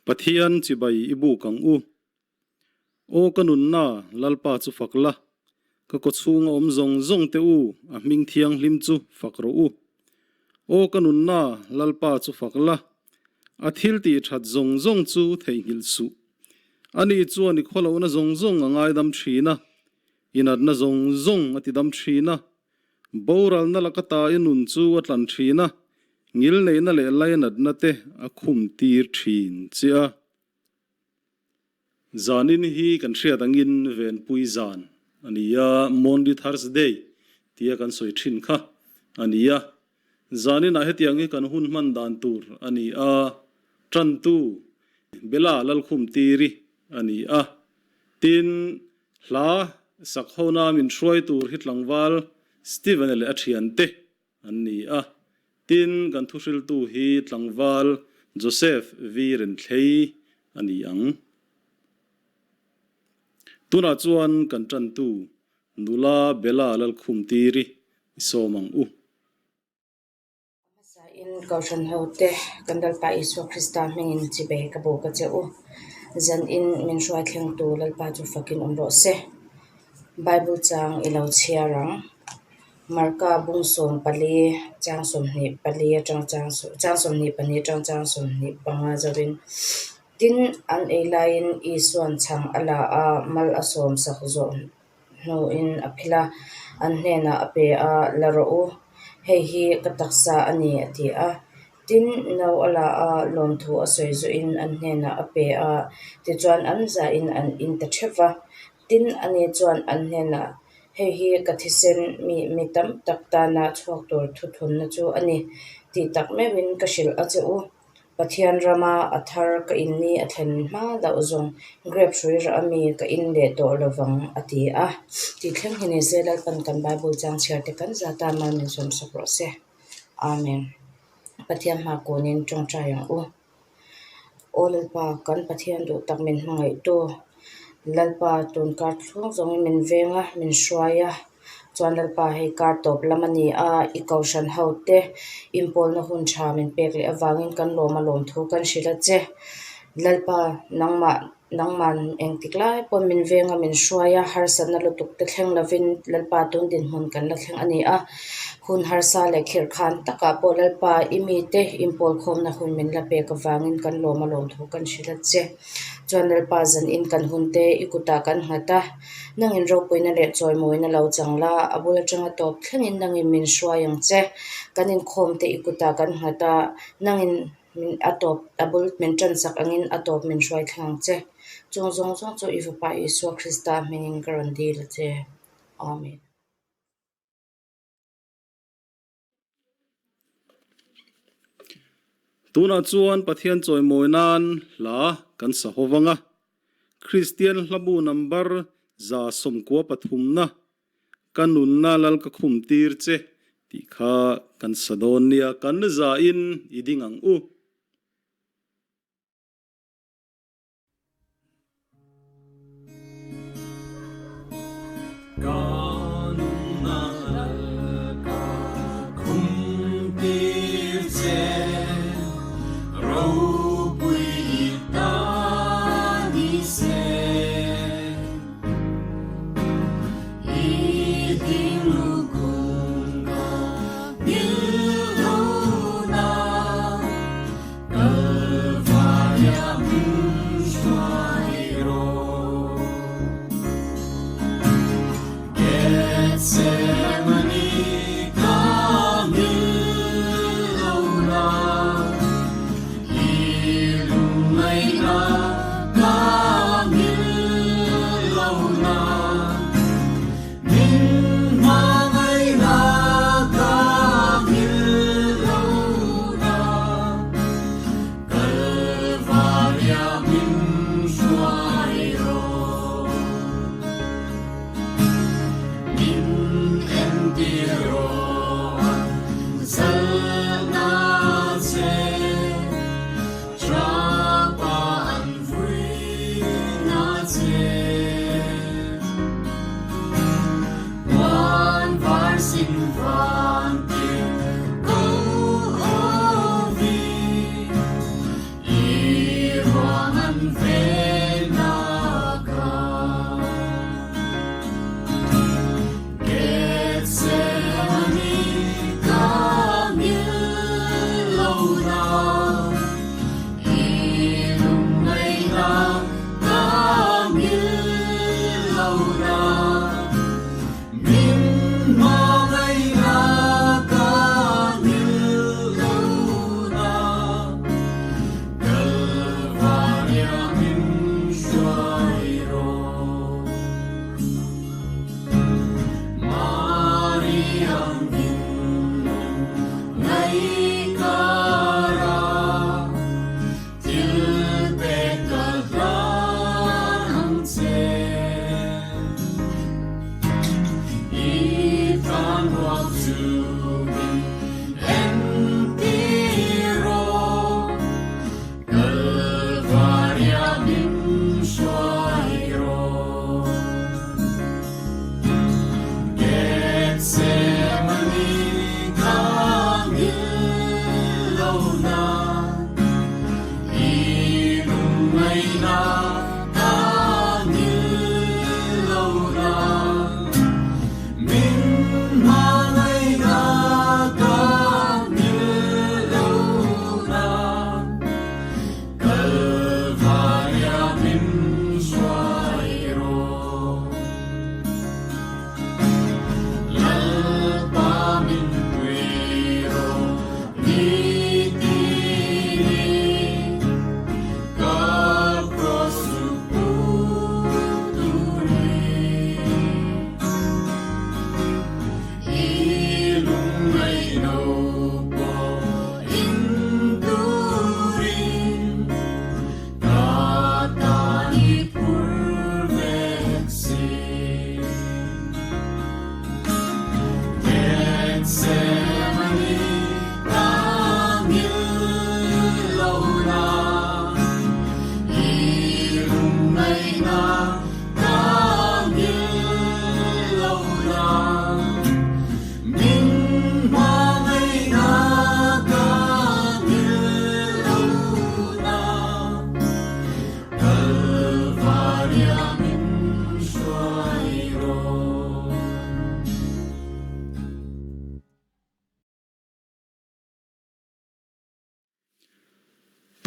Pathian chibai i buk ang u. Aw ka nunna, Lalpa chu fak la, ka kawchhunga awm zawng zawng te u, a hming thianghlim chu fak rawh u. Aw ka nunna, Lalpa chu fak la, a thil tih that zawng zawng chu theihnghilh suh. Ani chuan i khawlohna zawng zawng a ngaidam thin a, i natna zawng zawng a tidam thin a, Boralna laka ta i nun chu a tlan thin a, ngilneihna leh lainatna te a khum tir thin che a. Zanin hi kan hriat angin Venpui zan a ni a, Maundy Thursday tia kan sawi thin kha a ni a. Zaninah hetiang hi kan hun hman dan tur a ni a, tantu Bela Lalkhumtiri a ni a, tin, Hla sak hona min hruai tur hi tlangval Steven-a leh a thiante an ni a, tin kan thuhriltu hi tlangval Joseph V. Renthlei a ni ang. Tunah chuan kan tantu nula Bella Lalkhumtiri i sawm ang u. A hmasain Kohhran hote kan Lalpa Isua Krista hmingin chibei ka buk a che u. Zanin min hruai thlengtu Lalpa chu fakin awm rawh se. Bible chang i lo chhiar ang. Marka bung 14 chang 24 atang chang chang 22 atang chang 25 zoin tin an ei laiin Isuan chhang a la a, mal a sawm sak zawh hnuin a phil a, an hnenah a pe a, La rawh u, hei hi ka taksa a ni a ti a. Tin, no a la a, lawmthu a sawi zuiin an hnenah a pe a, tichuan an zahin an in ta theuh va. Tin, ani chuan an hnenah, Hei hi ka thisen mi mi tam tak tana chhuak tur thuthunna chu a ni tih tak meuhin ka hrilh a che u. Pathian rama a thar ka in ni a thlen hma loh zawng grape hrui rah ami ka in leh tawh lovang a ti a. Tih thleng hi ni se Lalpan kan Bible chang chhiar te kan zat a mal min sawm sak rawh se. Amen. Pathian hma kunin tawngtai ang u. Aw Lalpa, kan Pathian duh tak min hmangaihtu, Lalpa tun kar thlung zawngin min veng a, min hruai a. Chuan Lalpa hei kar tawp lam a ni a, i kohhran ho te inpawlna hun tha min pek leh avangin kan lawm a lawm thu kan hrilh a che. Lalpa nangmah nangman engtik lai pawn min veng a min hruai a, harsatna lutuk te thleng lovin Lalpa tun dinhmun kan la thleng a ni a. Hun harsa leh khirh khan takah pawh Lalpa i mite inpawl khawmna hun min la pek avangin kan lawm a lawm thu kan hrilh a che. Chuan Lalpa zanin kan hun te i kutah kan nghat a. Nangin ropuina leh chawimawina lo chang la, a bul atanga tawp thlengin nangin min hruai ang che. Kan inkhawm te i kutah kan nghat a, nangin min a tawp a bul min tan chak angin a tawp min hruai thleng ang che. Chung zawng zawng chu i Fapa Isua Krista hmingin ka rawn dil a che. Amen. Tunah chuan Pathian chawimawi nan hla kan sa ho vang a, Kristian hlabu number 193 Ka nunna lal ka khum tir che tih kha kan sa dawn nia, kan zain i ding ang u.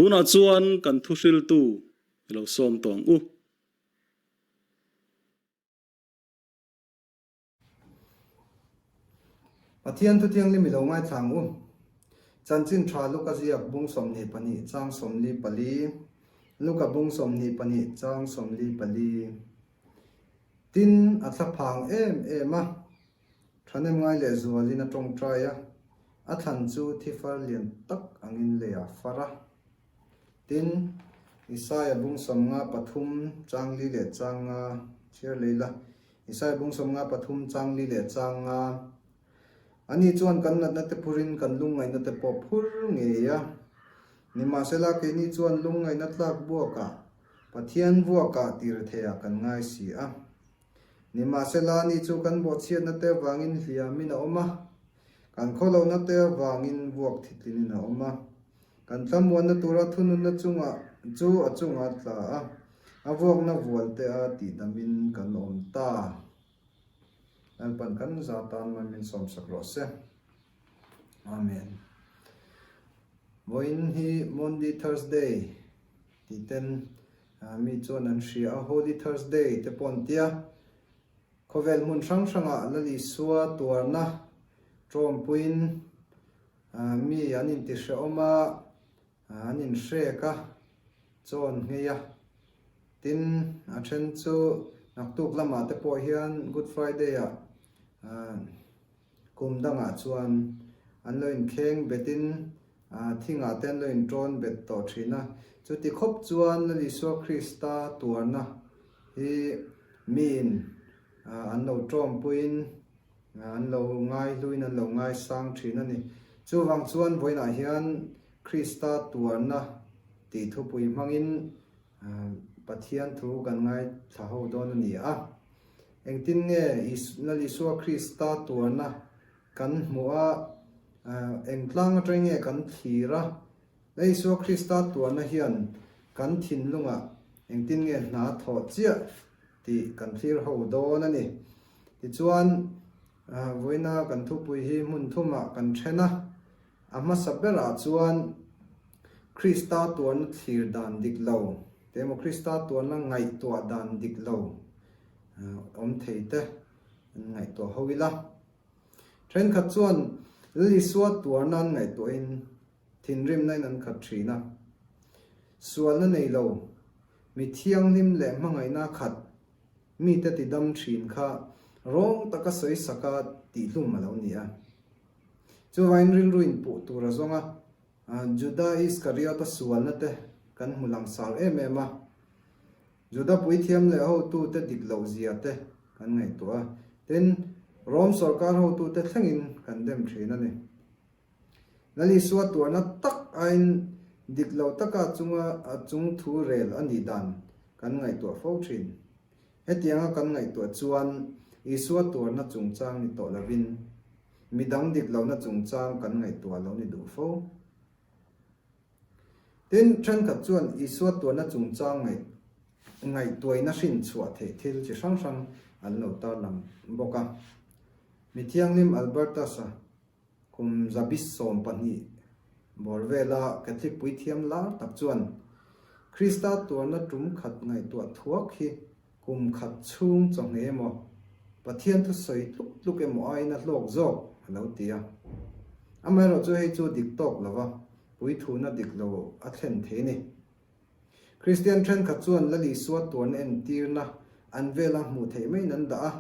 Tunah chuan kan thuhriltu i lo sawm tawh ang u. Pathian Thuthianghlim i lo ngaithla ang u. Chanchin tha Luka ziak bung 22 chang 44, Luka bung 22 chang 44. Tin, a thlaphang em em a, thahnem ngai leh zualin a tawngtai a, a thlan chu thifar lian tak angin leiah far a. Tin, Isaia bung 53 chang li leh chang nga chhiar lei la, Isaiah bung 53 chang li leh chang nga. Ani chuan kan natna te phurin kan lungngaihna te pawh phur ngei a. Nimahsela keini chuan lungngaihna tlak buakah Pathian vuakah tir theiah kan ngai si a. Nimahsela ani chu kan bawhchhiatna te avangin hliamin a awm a, kan khawlohna te avangin vuak thitlinin a awm a. Kan thlamuanna tura thununna chungah chu a chungah a tla a, a vuakna vual te a tihdamin kan awm ta. Lalpan kan za tan mai min sawmsak rawh se. Amen. Vawiin hi Maundy Thursday tih ten mi chuan an hria a, Holy Thursday te pawh an tia. Khawvel hmun hrang hrangah Lal Isua tuarna tawmpuiin Mi an intihrehawm a, an inhrek a, chaw an nghei a. Tin, a then chu naktuk lamah te pawh hian Good Friday-ah kum dangah chuan an lo inkheng betin thingah te an lo intawn bet tawh thin a. Chuti khawp chuan Lal Isua Krista tuarna hi miin an lo tawmpuiin, An lo ngaihluin an lo ngaisang thin a ni. Chuvang chuan vawiinah hian Krista tuarna tih thupui hmangin Pathian thu kan ngaithla ho dawn a ni a. Engtin nge Lal Isua Krista tuarna kan hmuh a, eng tlang atang nge kan thlir a, Lal Isua Krista tuarna hian kan thinlungah engtin nge hna thawh chiah tih kan thlir ho dawn a ni. Tichuan, vawiina kan thupui hi hmun thumah kan then a, a hmasa berah chuan Krista tuarna thlir dan dik lo, te emaw Krista tuarna ngaihtuah dan dik lo awm thei te an ngaihtuah ho ila. Thenkhat chuan Lal Isua tuarna an ngaihtuahin thinrimna in an khat thin a, sualna nei lo, mi thianghlim leh hmangaihna khat Mite tidam thin kha Rawng taka sawi saka tihhlum a lo ni a. Chuvangin rilru inpuh tur a zawng a, Juda Iskariota sualna te kan hmu langsar em em a. Juda puithiam leh hotute dik loh zia te kan ngaihtuah a, tin, Rom sawrkar hotute thlengin kan dem thin a ni. Lal Isua tuarna tak aiin dik lo taka chunga a chung thu rel a nih dan kan ngaihtuah fo thin. Hetianga kan ngaihtuah chuan Isua tuarna chungchang ni tawh lovin midang dik lohna chungchang kan ngaihtuah lo ni duh fo. Tin, thenkhat chuan Isua tuarna chungchang ngaih ngaihtuaina hrin chhuah theih thil chi hrang hrang an lo tarlang bawk a. Mithianghlim Albertus-a kum 120 bawr vela Catholic puithiam lar tak chuan Krista tuarna tum khat ngaihtuah thuak hi Kum khat chhung chawhmeh emaw, Pathian thusawi tluk tluk emaw aiin a hlawk zawk, a lo ti a. Amaherawh chu hei chu dik tawk lova puithuna dik lo a thlen thei a ni. Kristian thenkhat chuan Lal Isua tuarna entirna an vela hmuh theih maiin an dah a,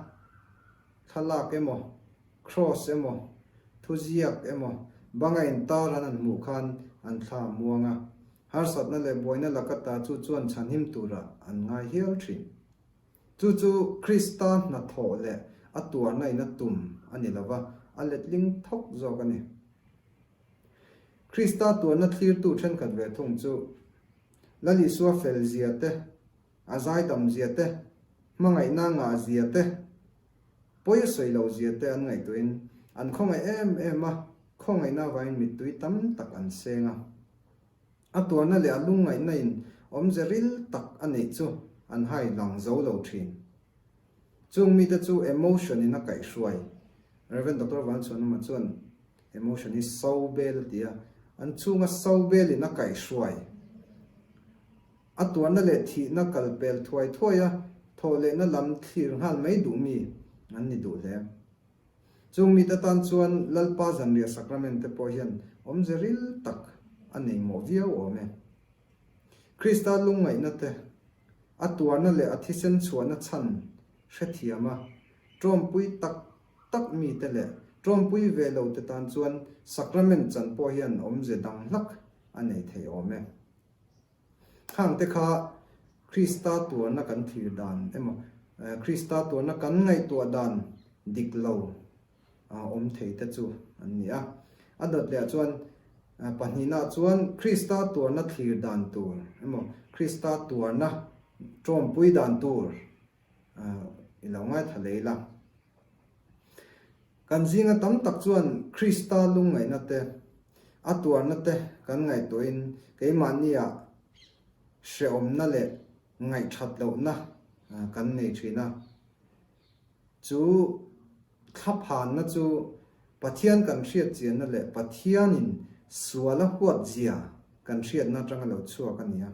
thlalak emaw, kraws emaw, thuziak emaw, banga intar an han hmuh khan an thla a muang a. Harsatna leh buaina laka ta chu chuan chhanhim turah an ngai hial thin. Chu chu Krista hnathawh leh a tuarna in a tum a ni lova, a letling thawk zawk a ni. Krista tuarna thlirtu thenkhat ve thung chu Lal Isua fel zia te, a zaidam zia te, hmangaihna ngah zia te, pawi a sawi loh zia te an ngaihtuahin an khawngaih em em a, khawngaihna avangin mittui tam tak an seng a. A tuarna leh a lungngaihna in awmze ril tak a neih chu an hai lang zo lo thin. Chung mite chu emotion in a kaihhruai. Rev. Doctor Vanchhuanawma chuan emotion hi so bel a ti a, an chhunga so bel in a kaihhruai. A tuarna leh thihna kal pel thuai thuai a, thawh lehna lam thlir nghal mai duh mi an ni duh hle. Chung mite tan chuan Lalpa Zanriah Sacrament te pawh hian awmze ril tak a nei mawh viau awm e. Krista lungngaihna te, a tuarna leh a thisen chhuahna chhan hrethiam a, tawmpui tak tak mite leh tawmpui ve lo te tan chuan Sacrament chan pawh hian awmze dang hlak a nei thei awm e. Khang te kha Krista tuarna kan thlir dan emaw, Krista tuarna kan ngaihtuah dan dik lo awm thei te chu an ni a. A dawt leh ah chuan pahnihna ah chuan Krista tuarna thlir dan tur emaw, Krista tuarna tawmpui dan tur i lo ngaithla lei la. Kan zinga tam tak chuan Krista lungngaihna te, a tuarna te kan ngaihtuahin keimahniah hrehawmna leh ngaihthat lohna kan nei thin a. Chu thlaphanna chu Pathian kan hriatchianna leh Pathianin sual a huatzia kan hriatna atanga lo chhuak a ni a.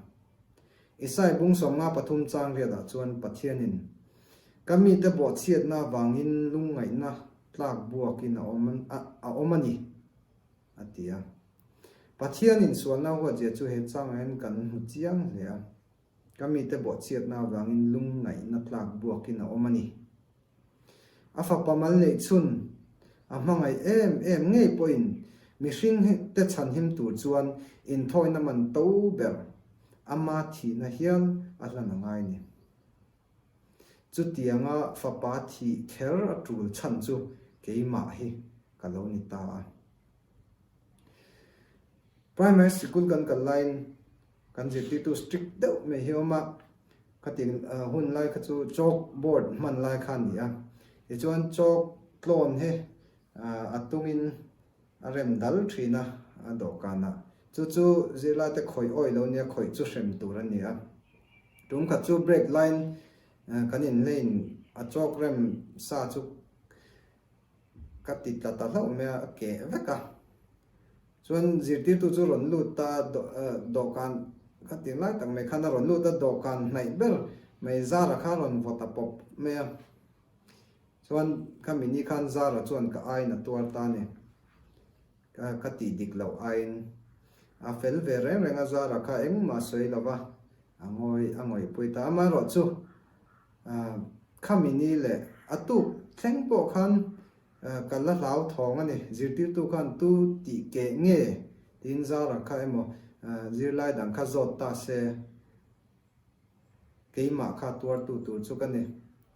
Isai bung 53 chang riatah chuan Pathianin, Ka mite bawhchhiatna avangin lungngaihna tlak buakin a awm a awm a ni, a ti a. Pathianin sualna huatzia chu he changah hian kan hmu chiang hle a. Ka mite bawhchhiatna avangin lungngaihna tlak buakin a awm a ni. A fapa mal neih chhun a hmangaih em em ngei pawhin mihring te chhanhim tur chuan inthawina man to ber ama thihna hial a hlan a ngai ni. Chutianga fapa thih kher a tul chhan chu keimah hi ka lo ni ta a. Primary sikul kan kal laiin Kan zirtirtu strict deuh mai hi a awm a, khati hun lai kha chu chalk board hman lai kha a ni a, tichuan chalk tlawn hi a tungin a rem dal thin a, a dawhkanah. Chu chu zirlaite khawih awih lo nia, khawih chu hrem tur a ni a. Tum khat chu break line kan inhlein a chalk rem sa chu ka ti tla ta hlauh mai a, a keh vek a. Chuan zirtirtu chu rawn lut ta dawhkan kha ti lai tak mai khan a rawn lut a, dawhkan hnaih ber mai Zara kha a rawn vaw ta pawp mai a. Chuan khami ni khan Zara chuan ka aiin a tuar ta a ni. Ka ka tih dik loh aiin a fel ve reng reng a, Zara kha engmah a sawi lo va, a ngawi a ngawihpui ta. Amaherawhchu khami ni leh a tuk thleng pawh khan ka la hlauthawng a ni. Zirtirtu khan tu tih keh nge tiin Zara kha emaw zirlai dang kha zawt ta se. Keimah kha tuartu tur chu ka ni.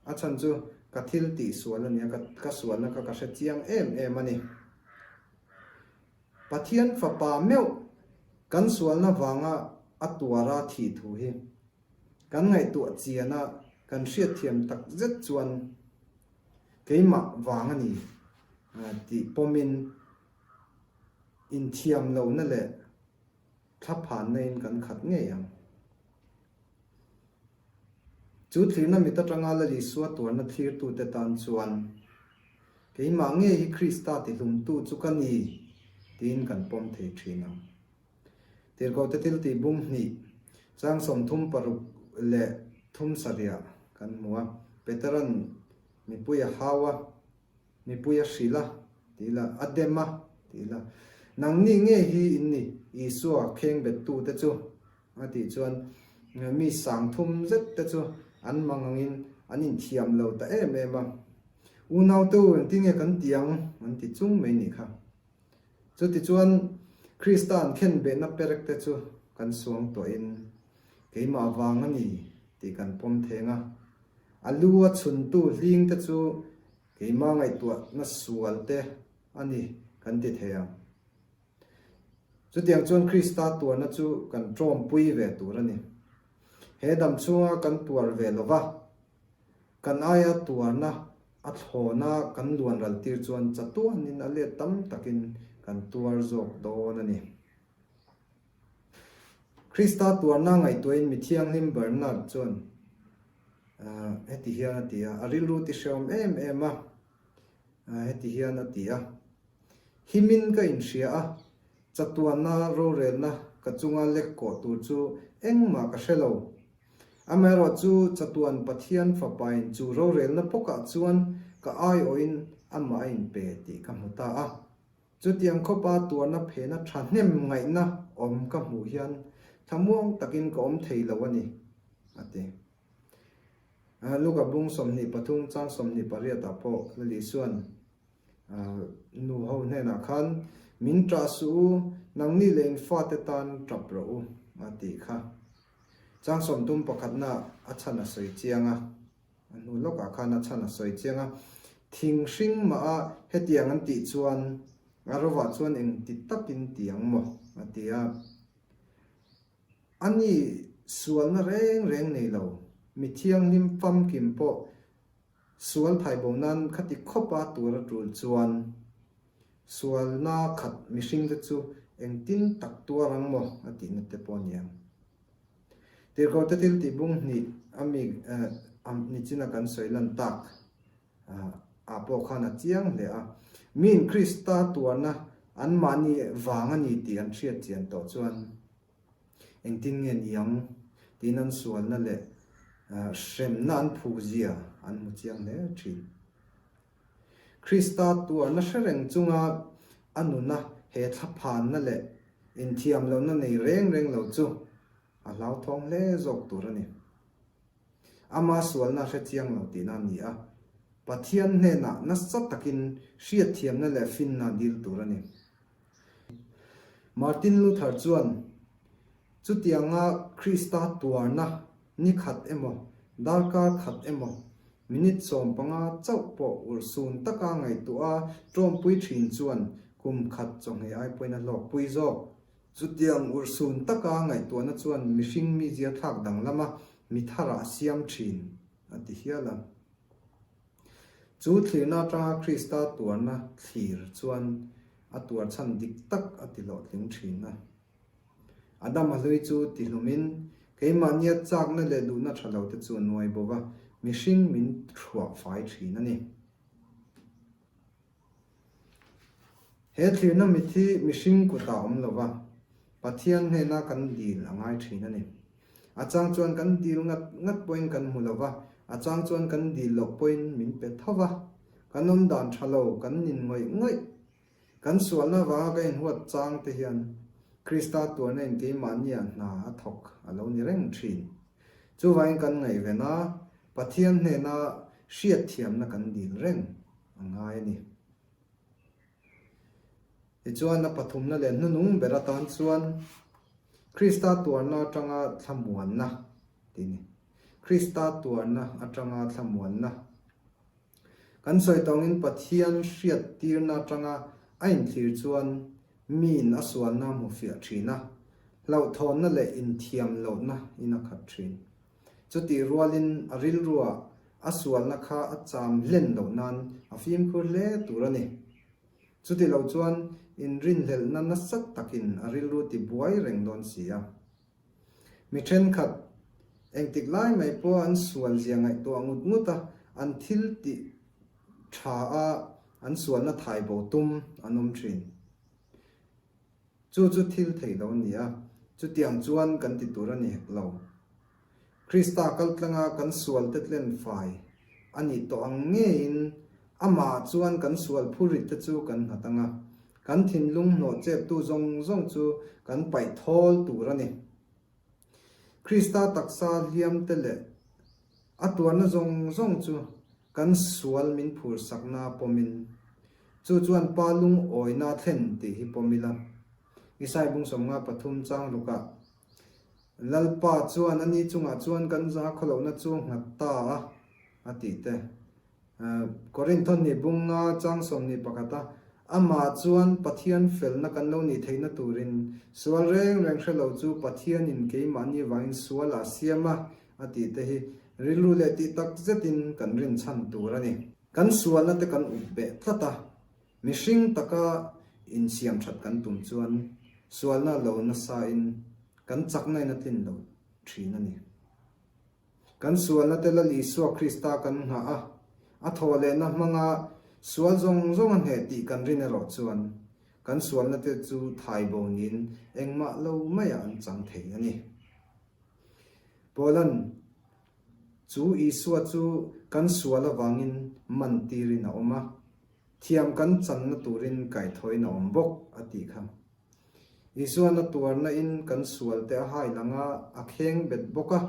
A chhan chu ka thil tih sual a nia, ka sualna kha ka hre chiang em em a ni. Pathian fapa meuh kan sualna vanga a tuara thih thu hi kan ngaihtuah chiana kan hriatthiam tak zet chuan keimah vang a ni tih pawmin inthiam lohna leh thlaphanna in kan khat ngei ang. Chu thlirna mit atanga Lal Isua tuarna thlirtute tan chuan, Keimah ngei hi Krista tihlumtu chu ka ni, tiin kan pawm thei thin ang. Tirhkohte thil tih bung hnih, chang 36 leh thum sarihah kan hmu a, Petera'n mipui a hau a, Mipui a hrilh a, ti ila, a dem a, ti ila, Nangni nge hi in ni Isua khengbettu te chu? A tih chuan mi 3000 zet te chu an mang angin an inthiam lo ta em em a. Unaute u, engtin nge kan ti ang? An ti chung mai nih kha. Chutichuan Krista an khenbehna perek te chu kan suang tawhin keimah vang a ni tih kan pawm theng a. A lu a chhuntu hling te chu keimah ngaihtuahna sual te a ni kan ti thei ang. Chutiang chuan Krista tuarna chu kan tawmpui ve tur a ni. He dam chhunga kan tuar ve lo va, kan aia tuarna a thlawna kan luan ral tir chuan chatuanin a let tam takin kan tuar zawk dawn a ni. Krista tuarna ngaihtuahin mi thianghlim Bernard chuan heti hian a ti a, a rilru ti hreawm em em a, heti hian a ti a, Himin ka inhria a, chatuanna rorelna ka chunga lek kawh tur chu engmah ka hre lo. Amaherawh chu chatuan Pathian Fapain chu rorelna pawkah chuan ka aiawhin amah a inpe tih ka hmu ta a. Chutiang khawpa tuarna phena thahnem ngaihna awm ka hmuh hian thlamuang takin ka awm thei lo a ni, a ti. Luka bung 23 chang 28 ah pawh Lali chuan nu ho hnenah khan, Min ṭah suh u, nangni leh in fate tan ṭap rawh u, a tih kha. Chang sawmtum pakhatna a chhan a sawi chiang a. A hnu lawkah khan a chhan a sawi chiang a, thing hring mah a hetiang an tih chuan a rovah chuan engti takin ti ang maw? a ti a. Ani sualna reng reng nei lo, mi thianghlim famkim pawh sual thaibo nan khati khawpa tur a tul chuan sualna khat mihringte chu engtin tak tuar ang maw? a tihna te pawh a ni ang. Tirhkohte thil tih bung hnih a mi nichina kan sawi lan tak ah pawh khan a chiang hle a. Miin Krista tuarna anmahni vang a ni tih an hriat chian tawh chuan engtin nge ni ang tiin an sualna leh hremna an phukzia an hmu chiang hle thin. Krista tuarna hre reng chunga a nuna he thlaphanna leh inthiam lohna nei reng reng lo chu a hlauthawng hle zawk tur a ni. Ama sualna hre chiang lo tihna a ni a, Pathian hnenah nasa takin hriatthiamna leh finna dil tur a ni. Martin Luther chuan chutianga Krista tuarna ni khat emaw, darkar khat emaw, minute 15 chauh pawh urhsun taka ngaihtuah a tawmpui thin chuan kum khat chawhmeh ai pawhin a hlawkpui zawk. Chutiang urhsun taka ngaihtuahna chuan mihring mizia thlak danglama mi tharah a siam thin, a ti hial a. Chu thlirna atanga Krista tuarna thlir chuan a tuar chhan dik tak a ti hlawhtling thin a. Adama hlui chu tihlumin keimahnia chakna leh duhna tha lo te chu a nuai bo va, mihring min thruah fai thin a ni. He thlirna mit hi mihring kutah awm lo va, Pathian hnena kan dil a ngai thin a ni. A chang chuan kan dil ngat ngat pawhin kan hmu lo va, a chang chuan kan dil loh pawhin min pe tho va. Kan awm dan tha lo, kan nin ngawih ngawih. Kan sualna avanga ka inhuat chang te hian Krista tuarna in keimahnia hna a thawk a lo ni reng thin. Chuvangin kan ngaihven a, Pathian hnena. hriatthiamna kan dil reng a ngai a ni. Tichuan, a pathumna leh hnunung ber atan chuan Krista tuarna atanga thlamuanna tih a ni. Krista tuarna atanga thlamuanna. Kan sawi tawngin Pathian hriattirna atanga a inthlir chuan miin a sualna a hmu fiah thin a, hlauhthawnna leh inthiam lohna in a khat thin. Chutih rualin a rilruah a sualna kha a cham hlen loh nan a fimkhur hle tur a ni. Chuti lo chuan inrinhlelhna nasa takin a rilru ti buai reng dawn si a. Mi thenkhat engtik lai mai pawh an sual zia ngaihtuah ngut ngut a, an thil tih tha a an sualna thai bo tum an awm thin. Chu chu thil theih lo a ni a, chutiang chuan kan ti tur a ni hek lo. Krista kaltlanga kan sualte tlen fai a nih tawh ang ngeiin amah chuan kan sual phurit te chu kan nghat ang a, kan thinlung hnawh cheptu zawng zawng chu kan paih thawl tur a ni. Krista taksa hliamte leh a tuarna zawng zawng chu kan sual min phursakna pawmin, chu chuan Pa lungawina thlen tih hi pawm ila. Isai bung 53 chang rukah Lalpa chuan ani chungah chuan kan za khawlohna chu nghat ta a, a tih te. Korinth ni bunga chang 21 a, Amah chuan Pathian felna kan lo nih theihna turin sual reng reng hre lo chu Pathianin keimahni vangin sual a siam a, a tih te hi rilru leh tih tak zetin kan rinchhan tur a ni. Kan sualna te kan up beh tlat a, mihring taka insiam that kan tum chuan sualna lo nasain kan chakna in a tlin lo thin a ni. Kan sualna te Lal Isua Krista kan nghah a, a thawhlehna hmanga sual zawng zawng a hneh tih kan rin erawh chuan kan sualna te chu thai bo niin engmah lo maiah an chang thei a ni. Paula'n chu Isua chu kan sual avangin man tirin a awm a, thiam kan channa turin kaithawiin a awm bawk a tih kha. Isuan a tuarna in kan sual te a hai lang a, a kheng bet bawk a.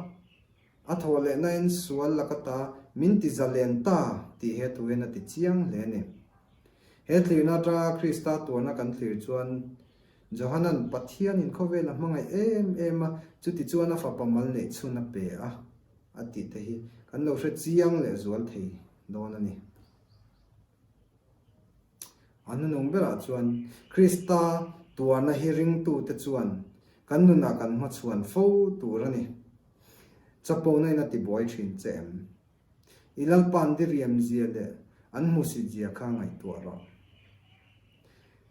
A thawh lehna in sual laka ta min ti zalen ta tih he thu hian a ti chiang hle a ni. He thlirna atanga Krista tuarna kan thlir chuan Johanan Pathianin khawvel a hmangaih em em a, chuti chuan a fapa mal neih chhun a pe a, a tih te hi kan lo hre chiang leh zual thei dawn a ni. A hnunung berah chuan Krista tuarna hi ringtute chuan kan nunah kan hmachhuan fo tur a ni. Chapona in a tibuai thin che em? I Lalpa'n diriam zia leh an hmusit zia kha ngaihtuah rawh.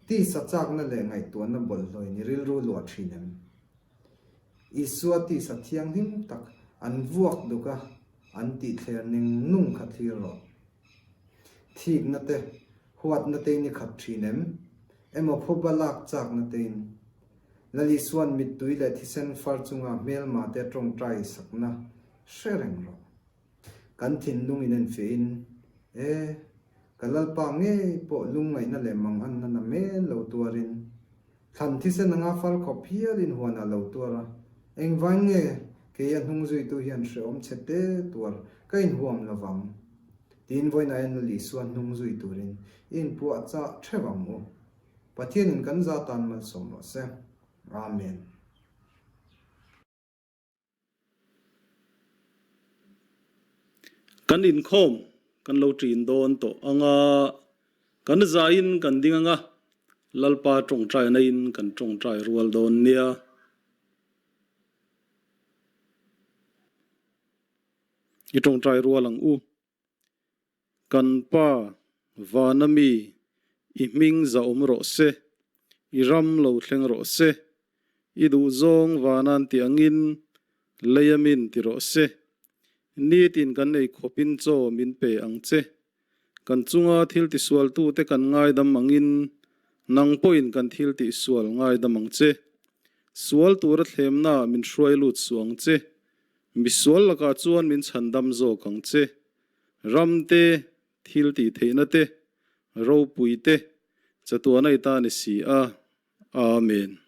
Tisa chakna leh ngaihtuahna bawlhhlawin i rilru luah thin em? Isua tisa thianghlim tak an vuak duk a, an tihthler neng nung kha thlir rawh. Thikna te, huatna tein i khat thin em? Emaw phuba lak chakna tein? Lalisuan mittui leh thisen far chunga hmelma te tawngtai sakna hre reng rawh. Kan thinlung in enfiahin, E, ka Lalpa ngei pawh lungngaihna leh manganna na mel lo tuarin, Thlan thisen anga far khawp hialin huanah lo tuar a, engvain nge kei a hnung zuitu hian hrehawm chhe te tuar ka inhuam lo vang? Tiin vawiinah hian Lal Isua hnung zui turin i inpuah chah theuh ang u. Pathianin kan za tan malsawm rawh se. Amen. Kan inkhawm kan lo ṭin dawn tawh ang a, kan zaiin kan ding ang a, Lalpa ṭawngṭaina in kan ṭawngṭai rual dawn nia. I ṭawngṭai rual ang u. Kan Pa, vana mi, i hming zahawm rawh se, i ram lo thleng rawh se, i duhzawng vanan ti angin lei a min ti rawh se. Nitin kan ei khawpin chaw min pe ang che. Kan chunga thil tisualtute kan ngaidam angin nang pawhin kan thil tihsual ngaidam ang che. Sual tura thlemnaah min hruai lut suh ang che. Misual lakah chuan min chhandam zawk ang che. Ram te, thil tih theihna te, ropui te, chatuana i ta ni si a. Amen.